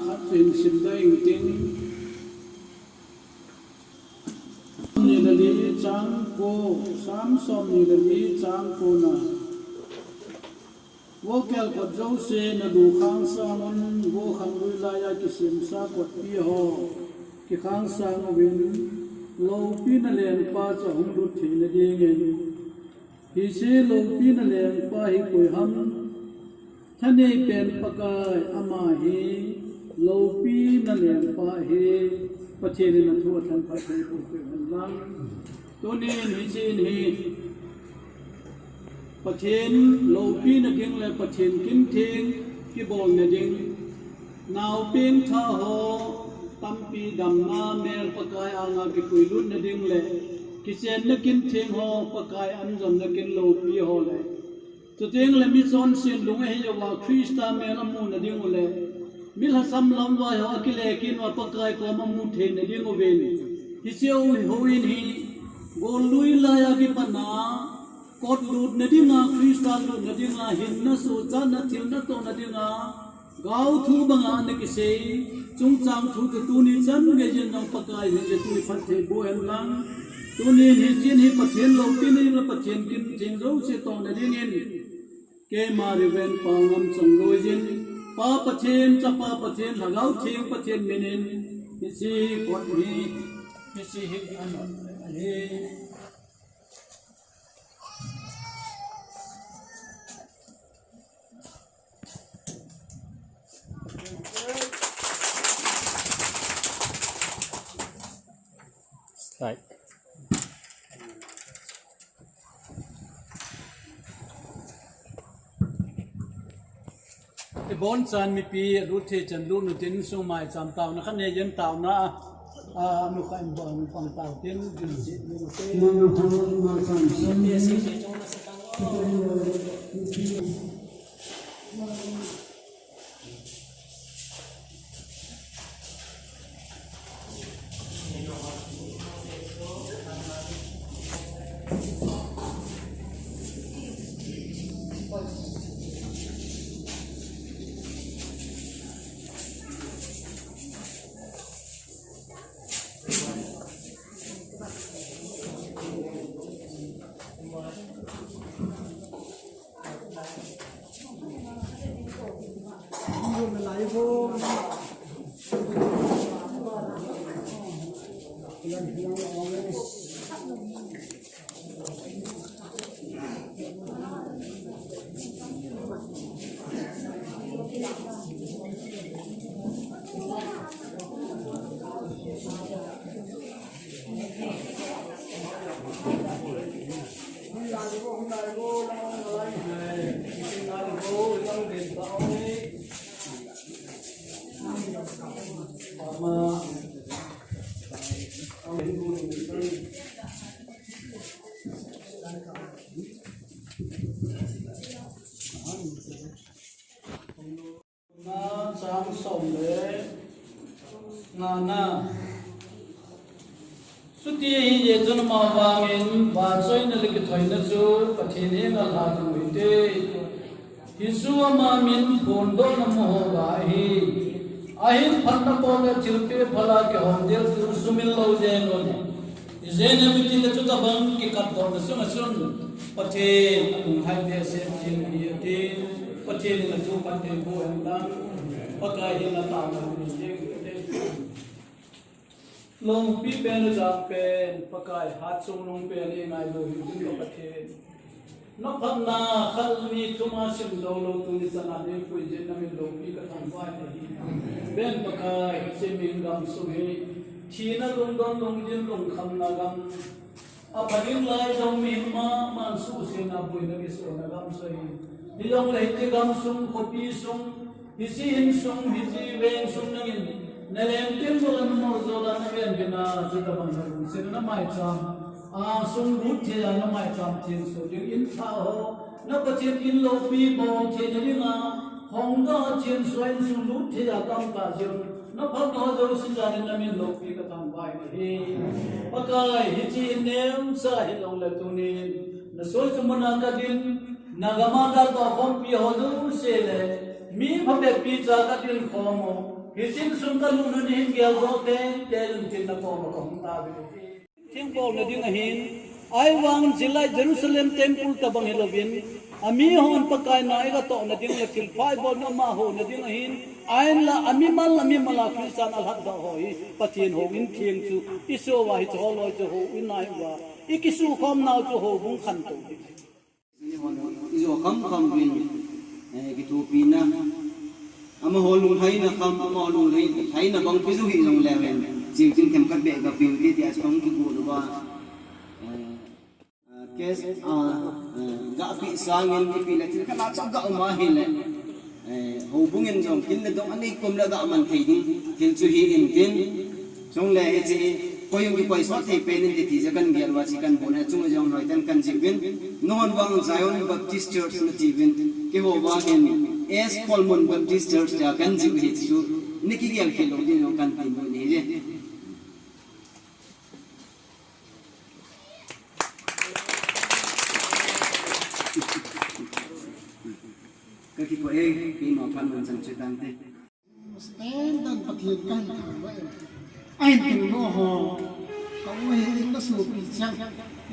khat chu hin simdoh inting, somni le li chang ko, Sam somni le li chang kona. Vo kelkot jouse nalu khang sang un, vo khanglui laiya kisemsa kotpi ho kikhang sang uvin, loupina lengpa chu ahung lut theina dingin. Hiche loupina lengpa hi koi ham? Thanei pen Pakai ama hi loupina lengpa ahi. Pathen in athu athanpha thei boh peh hen lang. Tunin hiche in hi Pathen loupina ding le Pathen kin theng kibolna ding, naopeng thah ho tampi damna mel Pakai anga kipuilutna ding le kichenna kin theng ho, Pakai anjonna kin loupi ho le, chuteng le mi chonset lung ahi jouva Christa mel amuna ding u le, mi lhasam lamvai ho akile kin uva Pakai kom amu theina ding uvin. Hiche u houin hi, gollui laiya kipat a, kot lutna dinga, Christa lutna dinga, hinna sohchatna, thil natohna dinga, gao thu banga ana kisei, chungchang thu chu tuni chan geiyin jong Pakai in hiche thu hi phatthei boh hen lang. Tunin hiche in hi Pathen loupina le Pathen kin theng jouse tohna dingin, keima Reverend Paongam Chongloi in, Pa Pathen, Chapa Pathen, Lhagao Theng Pathen minin, hiche kot hi, hiche hi, ahi. Slide. Ibon chan mipi alut thei chan lut nu tin sung mai cham taona khat nei jen taona a, a, nu kha in bang pang tao tin din si nu te. Nang thang ma chan si. Na chang som le nga na. Chuti ahi jeh chun ama vangin vahchoina le kithoina chu Pathen henga lha jing u hite. Hichu ama min phondohna mu ho ga ahi. Ahin phatna pou le thilpeh phala kihom del chu sumil lou jeng un. Ijeh inem itile chutabang kikapdohna sunga chun Pathen alunglhai behseh thil ahi atin, Pathen in athu phatthei boh hen lang, Pakai in ataona ding ahi. Lungpi pen, lungdam pen, Pakai hatchungnung pen, ingailu hih ding ka Pathen. Na phatna khat ni thum a sim jou lou tuni chan a nei pui jin na min loupi ka thangvah in ahi. Ven Pakai, hiche min gamsung hi thina lungdon lunggim lungkhamna gam Aphaning lai jong mihem mama suhsetna boina kisona gamsung ahi. Hijongle hiche gamsung, khopi sung, hiche insung, hiche vengsung nangin nalemtin bol a, namoh jol a, navenbit a, chutabang nalungset a namaicham, a sung lut thei a namaicham chenso dingin thah ho, na Pathen in loupi bol theina dinga, hung ga chenso insung lut thei a kamkam jong, na phatna ho jouse jal in namin loupi kathangvah in ahi. Pakai, hiche in neocha hijongle tunin, na soicham muna kadin, na gam a kaltoh khompi ho jouse le, mi phabep pi cha kadin khom u, hiche insung kalut u nahin geldoh tei tei un tin nakoma kahung tauve. Theng bolna ding ahin, ahivangin Zilai Jerusalem Temple tabang hilouvin, amihon Pakai na igatohna ding le thilpha ibolna amaho na ding ahin, ahinla amimal amimal a Christian alhatdoh ho hi, Pathen houin theng chu, isoh uva hiche holoi chu houin ahiuva, ikisukhomnau chu houbung khantou ding. Ijou kham kham uvin, eh, kithopina. Amaho lunglhaina kham, amaho lunglhaina bang peh jou hih jongleu hen, chingting themkhat beh gapeh u hite tia chu kahung kigot uva. Eh, ah, case, ah, eh, gapeh sangin, ipi le thil khat a chu ga um ahile. Eh, houbung in jong kin le dong anei kom le ga man thei ding thil chu hi intin. Chule hiche, koi jong kikoi sot thei pen inte ti jeh a kan gel uva, hiche kan bon a chung jong loi tan kan jih uvin. Nahon vang Zion Baptist Church nati uvin. Keiho vangin S Kolmun Baptist Church tia kan jih u hiche chu. Nakigel khel lou ding jong kan ti nom in ahi. Ka kipah e, keima phat man chan chu tante. Stand dan Pathen kahin thangvah e. Ahin tingdoh ho. Ka u hi in ka sopi chang.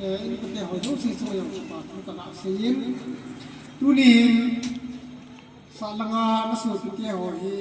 Eh, in ka te ho jouse chu jong chu pa thu ka la sei in. Tunin, sa langa ka sopi te ho hi.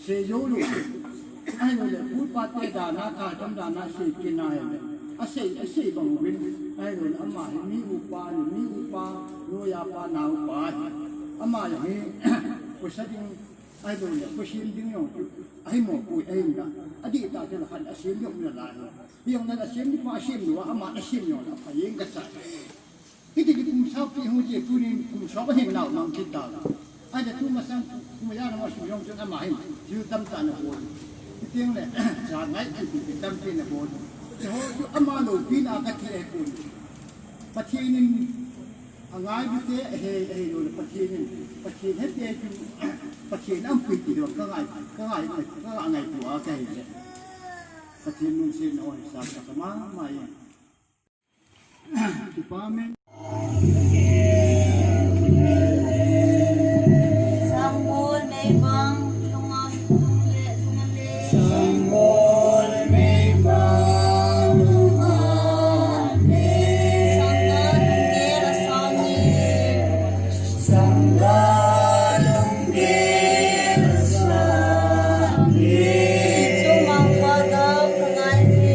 Seijou lou. Ahilouleh, pu pa te dan a, katam dan a, sei kit na hile. Asei, asei bang uvin. Ahilouleh, ama hi mi upa, mi upa, loya pa, naopa hi. Ama hi, poisa ding, ahilouleh, poisa ding jong chu. Ahimo poi, ahinla. Adih tah chu la khan, asem jong la lai. Hijong le asem ding pa, asem lou a, ama asem jong la, apha jeng kasa. Hiti hi kum sao pi hung ji, tunin kum sao ahin nau mang kit ta. Ahile tu masang, kum ja na ma su jong jong ama hin, thil tamtah ana bol. Hiti le, ja ngai, hiti tampi ana bol. Eiho chu ama loupina kati ahipoi. Pathen in angai bite, ahe, ahe lou le Pathen in, Pathen hete chu, Pathen ampui ti ho ka ngai, ka ngai, ka ngai, ka ngaito a ka hi le. Pathen lungsetna ho hi sa ka ma ma e. Kipa amen. Sanggol, meivang, lunga, lungle, lungale. Sanggol, meivang, lunga, le. Sangga, lunggel, asangi. Sangga, lunggel, asangi. Chungmang Father, ka ngai e.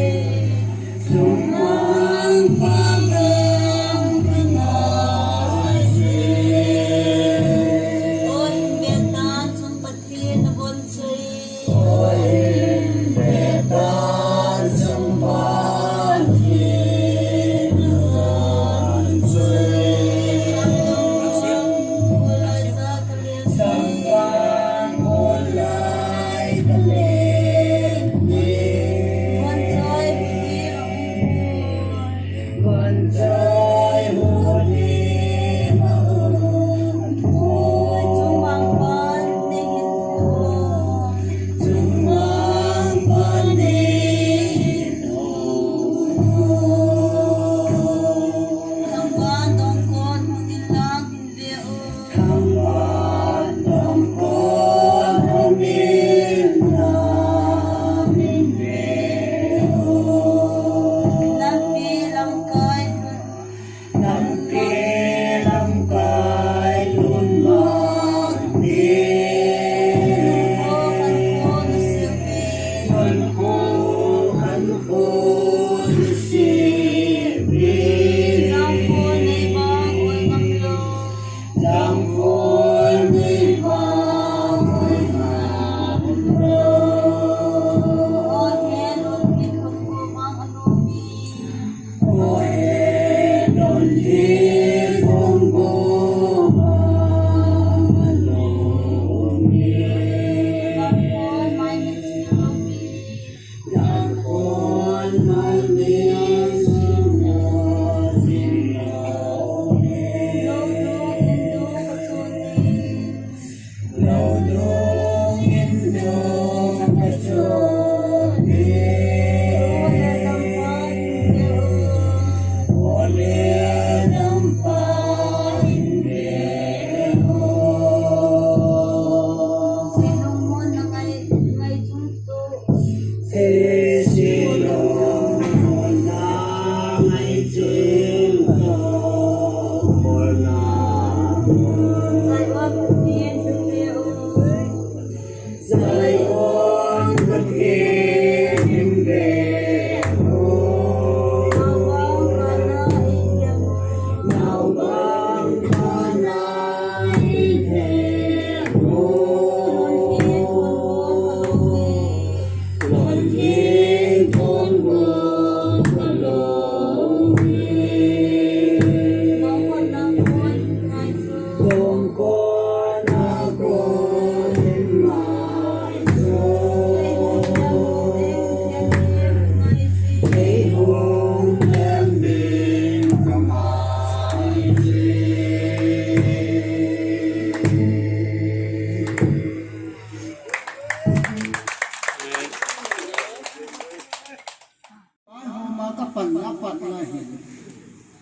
Pan homa ka panna patna hi.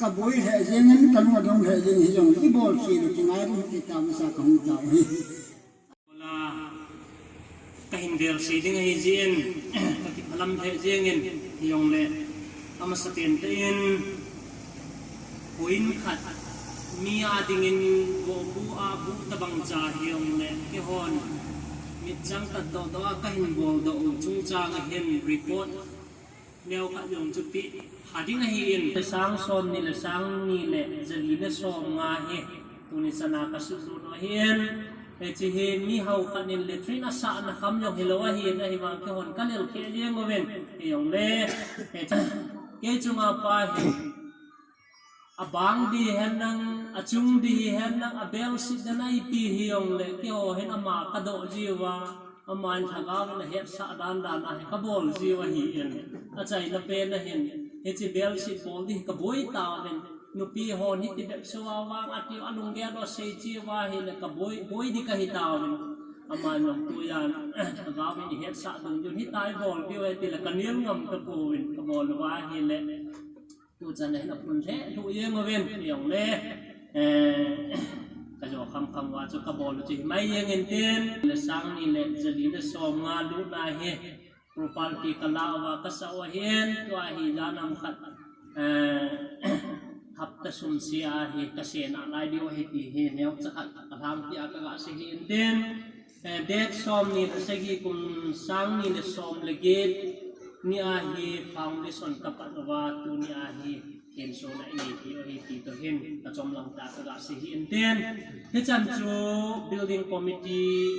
Ka boi lheh jengin, ka lung adong lheh jengin, hijong i bol se le kingai rum ti ta masa ka hung ta hi. Ka hin bel se ding ahi jin, ka kiphalam lheh jengin, hijong le, amasa pen te in, point khat, mi a dingin, go bu a bu tabang cha hijong le, kihon, mitchang tat doh doh a ka hin bol doh u chungchang a hin report, neo khat jong chu pi, ha ding ahi in. Sang som ni le sang ni le, jali le som nga hi, tuni chana ka sut lut u ahi in. Hiche hi mi hao khat in le, thin a sa na kham jong hilou ahi in, ahivang kihon ka lel khe jeng uvin, hijong le, hiche, kei chunga pa hi. Abang di hen nang, achung di hen nang, abel sit dan a ipi hijong le, keiho hin ama ka doh jiu va, ama in lhagao in ahetsah dan dan a hi ka bol jiu ahi in. Achaina pen a hin, hiche bel sit bol di ka boi tauvin. Nupi hon hiti bep sou a vang atiu a lunggel u sei jiu va hi le ka boi, boi di ka hi tauvin. Ama jong tujan, agavin ihetsah dungjun, hitia ibol diu ahi tile kanel ngam tapouvin, kabol uva ahile. Tuchan ahin aphun lheh lhuh jeng uvin, jongle, eh, kajo khamkham uva chu kabol u chu himai jeng intin, le sang ni le jali le som nga lutna hi, property kalah uva kasah u ahin, tua hi jan ham khat, eh, hapta sum sia hi kasei nalai diu ahi ti hi neocha khat alhangpi a kaga sei hi intin, eh, date som ni le sagi kum sang ni le som le get ni a hi foundation kapat uva tuni a hi kensona inei piu ahi ti toh hin kachom lang tah a kaga sei hi intin. Hichan chu building committee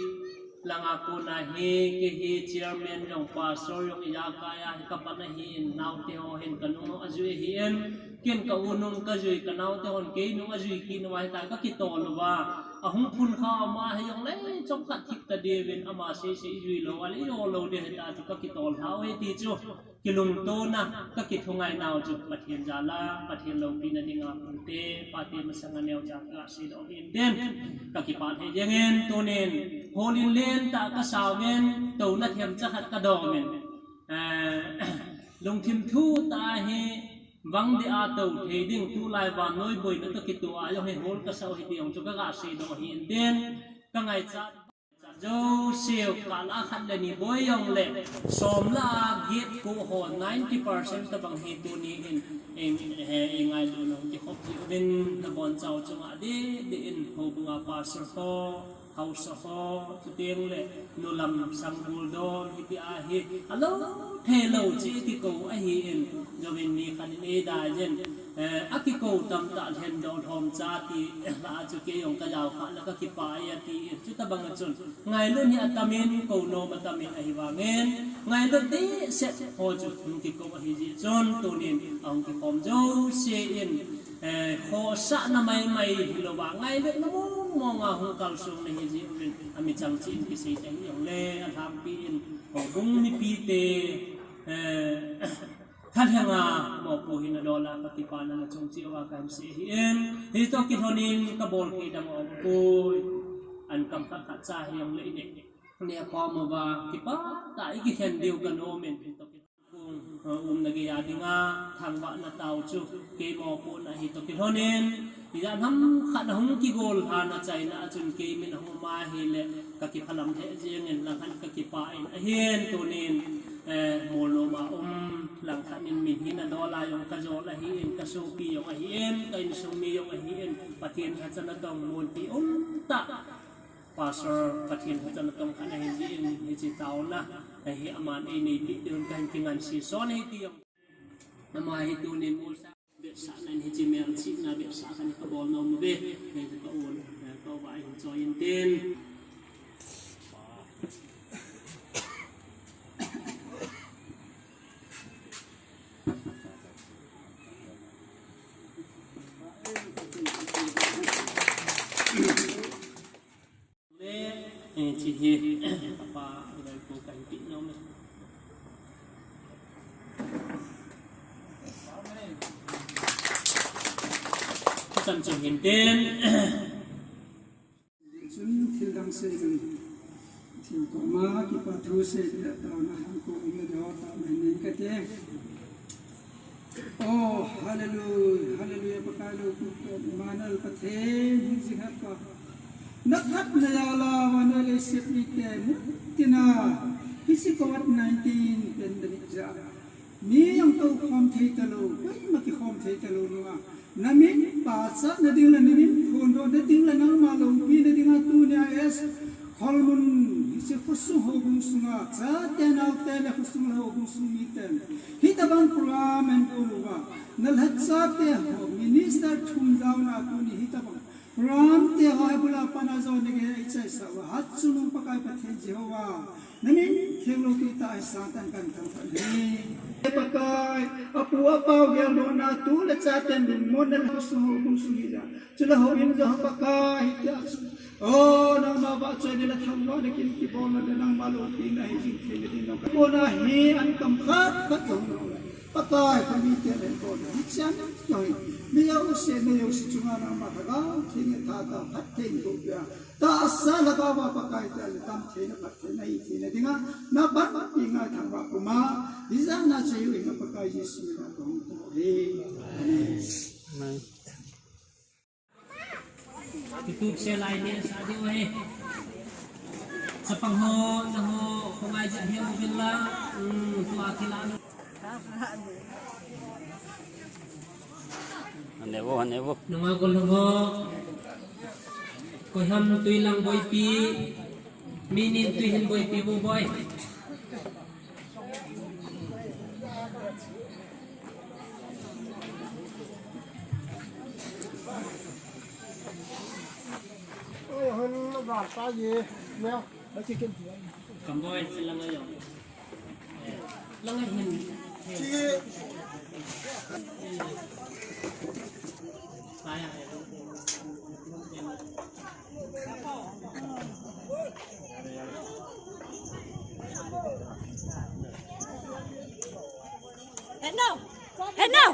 langa kona hi, kei hi chairman jong pastor jong ijakai a hi kapan ahin, naote ho hin kanung ajui ahin, ken ka u nung kajui, kanaote hon kei nung ajui kit uva hitia kakitol uva. Ahung phun kha ama hi jongle chomkhat thip tadiuvin ama seisei ijui lou a le ijou lou ding ahitai ti kakitol lhau ahi ti chu. Kilungtona, kakithungai nau chu Pathen jal a, Pathen loupina dinga pute, pate masanga neocha kaga seidoh hi intin. Kakipah lheh jengin, tunin, holin lentah kasauvin, touna themcha khat kadomin. Eh, lungthim thutah a hi, vang deh a tou thei ding tulai vannoi boina toh kitoh a jong hi hol kasah u ahi ti jong chu kaga seidoh hi intin. Kangaichat jouse u kah lah a khat le ni boi jongle, som lah a get ko ho ninety percent tobang hi tuni in, in, he, ingailut u kikhop ji uvin, nabonchau chunga deh deh in, houbunga pastor ho, haosa ho, chuteng le, nulam sanggol don, hitia hi, alou thei lou chu kikou ahin, jouvin ni khat in eidai jin, eh, akikou tamtah lhendoh lhomcha ti, eh, lah a chu kei jong kajao kha le kakipah e ati, eh, chutobang a chun, ngailut hi atamin, kou nom atamin ahivangin, ngailut dehset ho chu hung kikou ahi jeh chun, tunin ahung kikhom jouse in, eh, khohsahna maimai hilouva, ngailutna mong monga hung kalsong na ahi jeh uvin, amichang cheh in kisei teng jongle, alhangpi in, houbung mipite, eh, thalhenga mopo hina dol a kakipana nachung cheh uva kahin sei ahin, hitoh kilhonin kabol thei dang aumpoi, an kam khat khat cha hijongle ineh, neh khom uva, kipah tah a ikikhen diu kanomin, hitoh kilhon, eh, umna geiya dinga, thangvahna tao chu, kei mopohna hitoh kilhonin, ijat ham khat ahung kigol lhana chaina a chun kei min ahung um ahile, kakiphalam lheh jengin, langkhat kakipah in, ahin tunin, eh, Molnom a um, langkhat in min hina dol a jong kajol ahin, kasopi jong ahin, ka insung mi jong ahin, Pathen lhacha natong monpi umtah. Pastor Pathen lhacha natong khat ahi jeh in hiche taona hi aman eineipi diuvin kahin kingansei son ahi ti jong. Ama hi tunin molsah vetsahna in hiche melchihna vetsah khat kabol nom uve. Hiche ka u, ka u va hin choi intin. Le, eh, hiche hi, apa, ngai ko kahin ti nom e. Chomcha hin tin. Chun thil dang sei ding. Thil koma kipa thu sei dia taona hung ko um le dia taona hin kate. Oh, hallelujah, hallelujah, Pakai lou pu Emmanuel Pathen, hing jing hat pa. Na phatna jal a vannoi leiset mite mutina, hiche covid nineteen pandemic jal a. Mi jong toukhom thei talou, koima kikhom thei talou nunga. Na min pachatna ding le, na min phondohna ding le, nangma loupina dinga tunia S Kholmun, hiche khosung houbung sunga, chate naote le khosung le houbung sung miten. Hitabang program eibol'uva, na lhachate ho, minister thum jaona tuni hitabang program te ho eibul'a pat a jong nagei ichaisah uva, hatchungnung Pakai Pathen Jehovah, na min theng loupi tah a Satan kan thangvah e. Pakai, apu apau geldohna tu le chaten lungmonna le khosung houbung sung hija. Chule houin jong Pakai, hitia chu. O, nangma vahchoina le thangvahna kin kibolna le nangma loupina hi jing theina ding nang. Kona hi an kam khat khat jong nang. Pakai, kami te len ko na ni chan yo hi. Mi yo se ne yo si chunga na ma ka ga, thing e tha ta, phat thing ko pia. Ta asa la ba ba Pakai te le tam thei na, phat thei na, hi thei na dinga, na pan pi ngai thang ba kuma. Iza na che yo na Pakai Jesu na ko ko he. Amen. Amen. Tutup se lai ne sa diu ahi. Chapang ho, na ho, ko ngai jat hiam uvin la. Hmm, tua kila. Anevo, anevo. Nunga ko lungo. Ko ham tui lang boipi. Minin tui hin boipi bu boi. Oi, hon ba ta ye. Neo. Kamboi, silang ayo. Lang ahin. Chi. Kaya. Heno! Heno!